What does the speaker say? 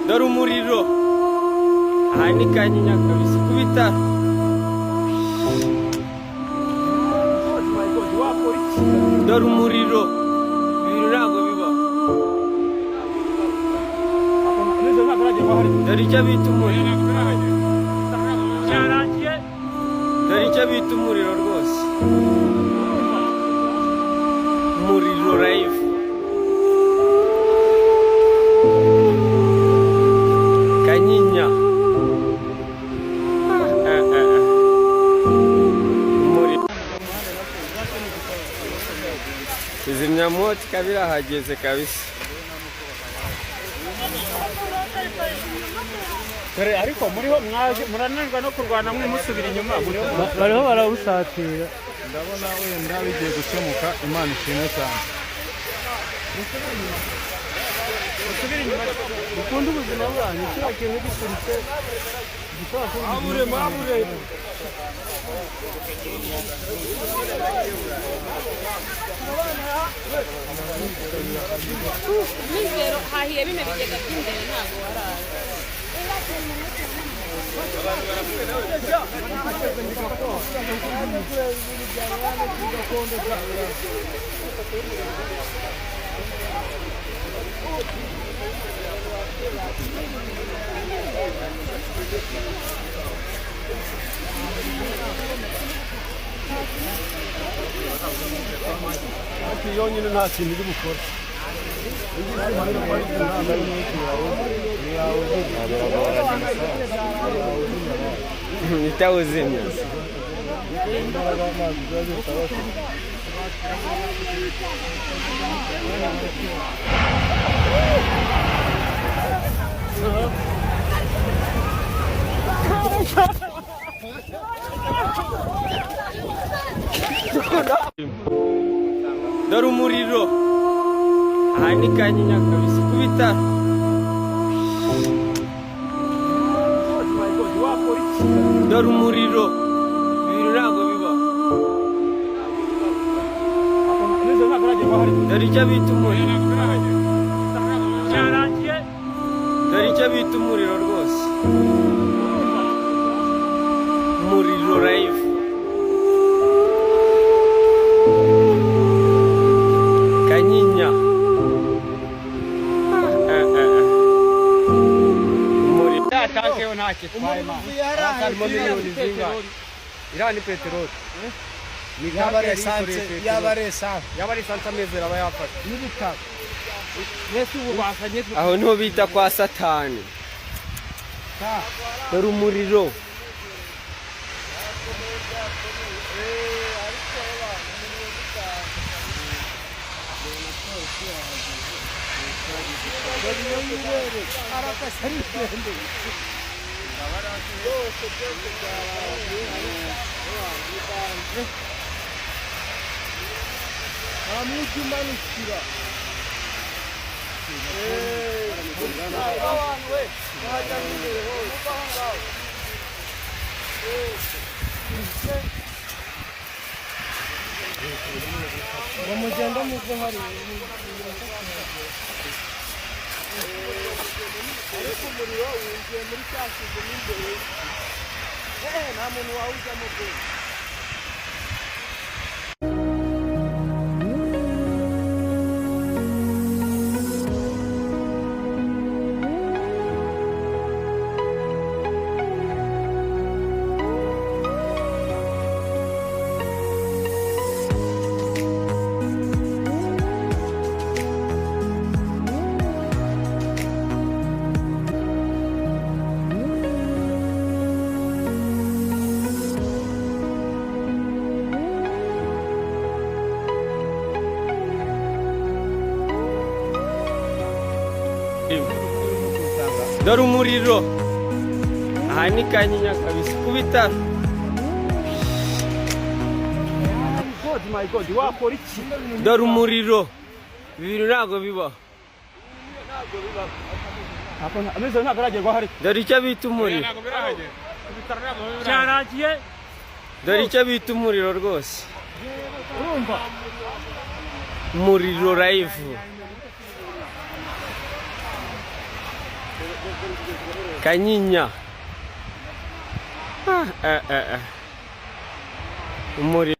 Dore umuriro. Aha ni Kanyinya kabisa, ku bitaro. Dore umuriro. Ibintu ntabwo bibaho. Dore icyo bita umuriro. Dore icyo bita umuriro rwose. Umuriro live. Kanyinya. Eh, eh, eh. Umuriro. Kizimyamwoto ikaba irahageze kabisa. Dore ariko muriho mwaje murananirwa no kurwana, mwe musubira inyuma muriho. Bariho barawusatira. Ndabona wenda bigiye gukemuka, Imana ishimwe cyane. Mukunde ubuzima bwanyu. Kiriya kintu gituritse gishobora kuba. Mabure. Mizero, hahiye bino bigega by'imbere, ntabwo waraza. Ariko yonyine nta kintu iri bukore. Itawuzimya. Dore umuriro. Aha ni Kanyinya kabisa, ku bitaro. Dore umuriro. Ibintu ntabwo bibaho. Dore icyo bita umuriro. Dore icyo bita umuriro rwose. Umuriro live. Kanyinya. Eh, eh, eh. Umuriro. Tanke yo ntacyo itwaye, man. Harimo miliyoni zingahe? Iriya ni peteroli. Ni Yaba ari tanke yari esanse, yikoreye peteroli. yaba ari esanse. Yaba ari esanse, amezi aba yafashe. N'ibitaro. Mwese ubu basanye. Aho niho bita kwa Satani. Dore umuriro. Nta mujyi umanukira. Ngo mugende muve hariya. Ariko umuriro winjiye muri cya kizu mo imbere. Nta muntu wawujyamo pe. Dore umuriro. Aha ni Kanyinya kabisa, ku bitaro. God, my God, wakora iki? Dore umuriro. Ibintu ntabwo bibaho. Amezi ntabwo aragerwaho ariko. Dore icyo bita umuriro. Cyarangiye. Dore icyo bita umuriro rwose. Urumva. Umuriro live. Kanyinya. Ah, eh, eh, eh. Umuriro.